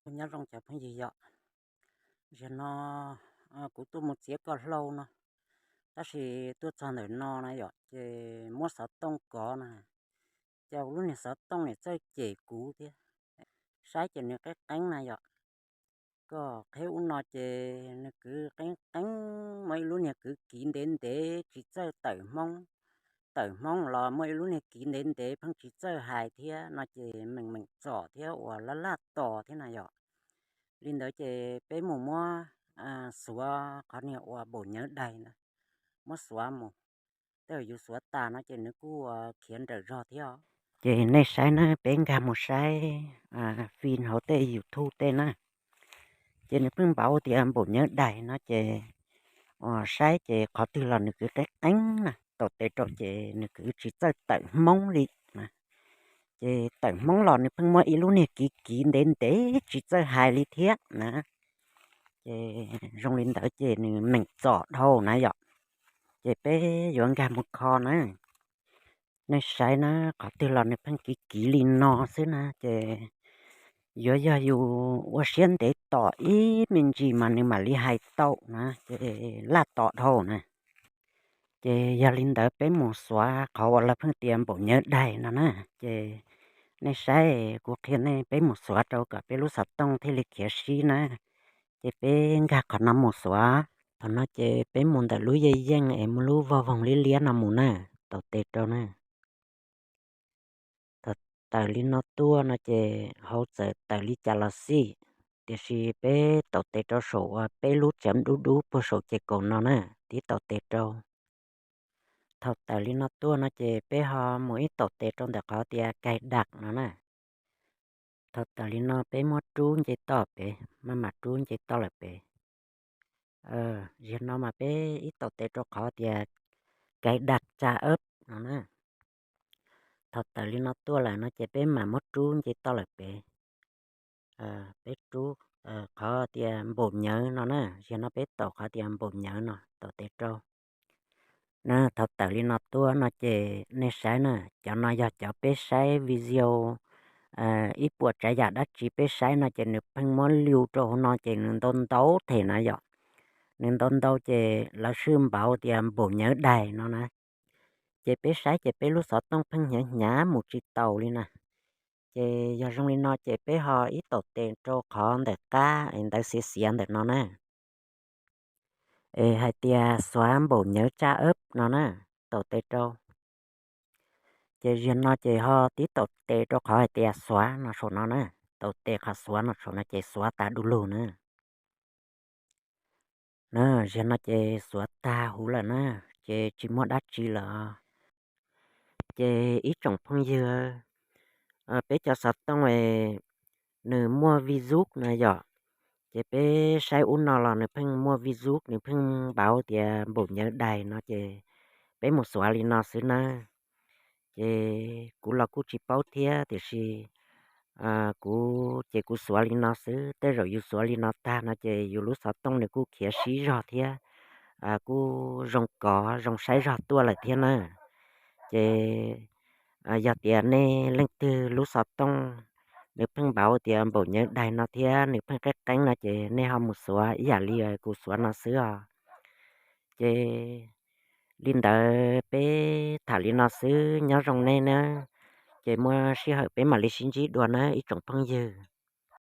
Nyob zoo cov phooj ywg yom, zaum no kuv tuaj mus txiav koj hlau no, tab sis tuaj txog ntawm no na yom, ces muab xov tooj kov na, ces lub niag xov tooj nim txawj cem kuv thiab. Saib ces nws qeeb qeeb na yom, koj qheb ub no ces nws kwv qeeb qeeb, muaj ib lub niag kwv kiv ntev ntev tsis txawj tawm Hmoob, tawm Hmoob los muaj ib lub niag kiv ntev ntev pheej tsis txawj hais thiab no ces meem meem txom thiab uas laj laj tos thiab na yom. Li ntawd ces peb mus muab xuav qhov niag uas npaum nyawv dais na, muab xuav mus, tej zaum yus xuav tas no ces nws kuj khiav nrawm zog thiab os. Ces nej saib na, peb nkag mus saib fij hauv tej YouTube tej na, ces nws pheej npaum tias npaum nyawv dais no ces uas saib ces qhov twg los nws kwv qeeb qeeb na, tau tes rau ces nws kwv tsis txawj tawm Hmoob li na. Ces tawm Hmoob los nws pheej muaj ib lub niag kiv kiv ntev ntev tsis txawj hais li thiab na. Ces zoo li ntawd ces nws meem txom dhau na yom. Ces peb yuav nkag mus kho na. Nej saib na, qhov twg los nws pheej kiv kiv li no xwb na, ces yuav yog yus ua siab ntev tos ib me ntsis mas nws mam li hais tau na, ces laj tos dhau na. Ces yog li ntawd peb mus xuav qhov uas lawv pheej tias npaum nyawv dais no na. Ces nej saib, kuv qhia nej, peb mus xuav rau kom peb lub xov tooj thiaj li khiav sib na. Ces peb nkag qhov no mus xuav. Thaum no ces peb mus ntawm lub yeej yeej es muaj lub vog voog liab liab no mus na, tau tes rau na. Thaum tawm li no tuaj no ces hauv txawm tawm li cas los xij, tiam sis peb tau tes rau saum uas peb lub tsev dub dub puag saum ces kaum no na, tib tau tes rau. Thaum tawm li no tuaj no ces peb ho mus ib tau tes rau ntawm qhov tias cài đặt no na. Thaum tawm li no peb muab rub nce toj pem, maj mam rub nce toj lawm pem. Zaum no mas peb ib tau tes rau qhov tias cài đặt tra ớp no na. Thaum tawm li no tuaj lawm no ces peb mam muab rub nce toj lawm pem. Peb rub qhov tias npaum nyawv no na, zaum no peb tau qhov tias npaum nyawv no tau tes rau. Na, thaum tawm li no tuaj no ces nej saib na, cov no yog cov peb saib video ib puas tsav yam dab tsi peb saib no ces nws pheej muab liu rau hauv no ces nws ntau ntau them na yom. Nws ntau ntau ces lawv swb npaum tias npaum nyawv dais no na. Ces peb saib ces peb lub xov tooj pheej hnyav hnyav mus tsis taus li na. Ces yog zoo li no ces peb ho ib tau tes rau qhov ntawm qab es ntawv xiav xiav ntawm no na, es hais tias xóa npaum nhớ tra ớp no na, tau tes rau. Ces zaum no ces ho tib tau tes rau qhov hais tias xóa no saum no na, tau tes qhov xóa no saum no ces xóa tas du lug na. Na, zaum no ces xóa tag huv lawm na, ces tsis muaj dab tsi lawm. Ces ib tsoom phooj ywg, peb cov xov tooj nws muaj virus na yom, ces peb saib ub no los nws pheej muaj virus, nws pheej npaum tias npaum nhớ đài no ces peb mus xóa li no xwb na. Ces kuv los kuj tsis paub thiab tiam sis kuv ces kuv xóa li no xwb, tej zaum yus xóa li no tag no ces yus lub xov tooj nws kuj khiav sib zog thiab, kuj zoo kov zoo saib zog tuaj lawm thiab na. Ces yog tias nej leej twg lub xov tooj nws pheej npaum tias npaum nhớ đài no thiab nws pheej qeeb qeeb no ces nej ho mus xóa ib yam li kuv xóa no xwb os. Ces li ntawd peb tham li no xwb, nyob zoo nej na. Ces muaj sij hawm peb mam li sib ntsib dua na ib tsoom phooj ywg.